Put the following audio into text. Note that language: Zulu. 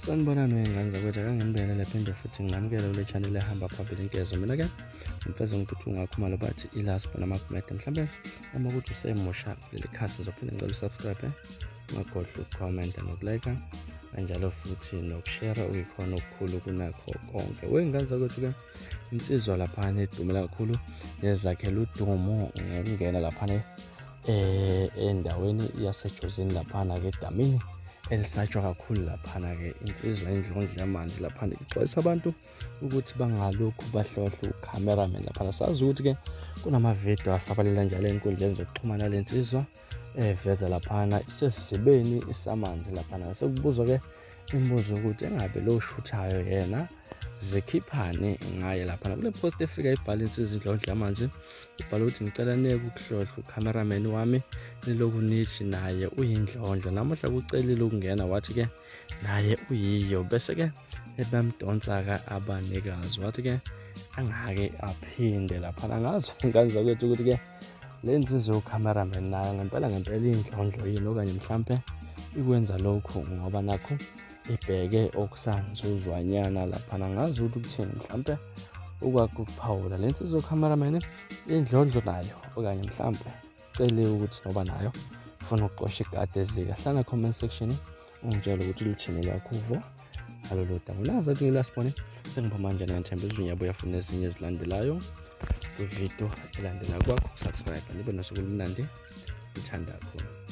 Sanibonani wey'ngane zakwethu, ake nginibingelele phinde futhi nginamukele kule channel ehamba phambili inkezo. Mina-ke ngimfeze ngikuthi ungakhumalo bathi ilasbo namaGumede. Mhlambe uma ukuthi usemusha kuleli khasi ngizophinde ngicela usubscribe, ungakhohlwa ukukhomenta nokulike, kanjalo futhi nokushare okuyikhona okukhulu kunakho konke. Wey'ngane zakwethu-ke, insizwa laphana edumela kakhulu nezakhela udumo ngokungena laphana endaweni yaseJozini laphana-ke edamini elisatshwa kakhulu laphana-ke, insizwa indlondlo yamanzi laphana ixwayisa abantu ukuthi bangalokhu bahlohle ucameraman laphana. Sazi ukuthi-ke kunamavidiyo asabalela njalo ey'nkundleni zokuxhumana le nsizwa eveza laphana isesizibeni isamanzi laphana. Sekubuzwa-ke imibuzo ukuthi engabe lo shuthayo yena zikhiphani ngaye laphana. Kule post efika ibhala insizwa indlondlo yamanzi, ibhala ukuthi ngicela niyeke ukuhlohla ucameraman wami, nilokhu nithi naye uyindlondlo. Namuhla kucelile ukungena wathi-ke naye uyiyo, bese-ke ebamdonsa-ke abanikazi wathi-ke angake aphinde laphana. Ngazi ingane zakwethu ukuthi-ke le nsizwa yocameraman nayo ngempela ngempela indlondlo yini, okanye mhlampe ikwenza lokhu ngoba nakho ibheke okusanzuzwanyana laphana. Ngazi ukuthi ukuthini, mhlampe ukwakho ukuphawula le nsizwa yocameraman indlondlo nayo, okanye mhlampe cele ukuthi noba nayo ufuna ukuqosha igadi ezika. Hlala comment section ungitshele ukuthi luthini lwakho uvo ngalolu daba. Nazi athi ngilasibone sengiphuma manje, ngiyethemba ukuthi ngiyabuya futhi nezinye ezilandelayo kwividiyo elandelayo. Kwakho subscribe, nibe nosuku olumnandi, ngithanda kakhulu.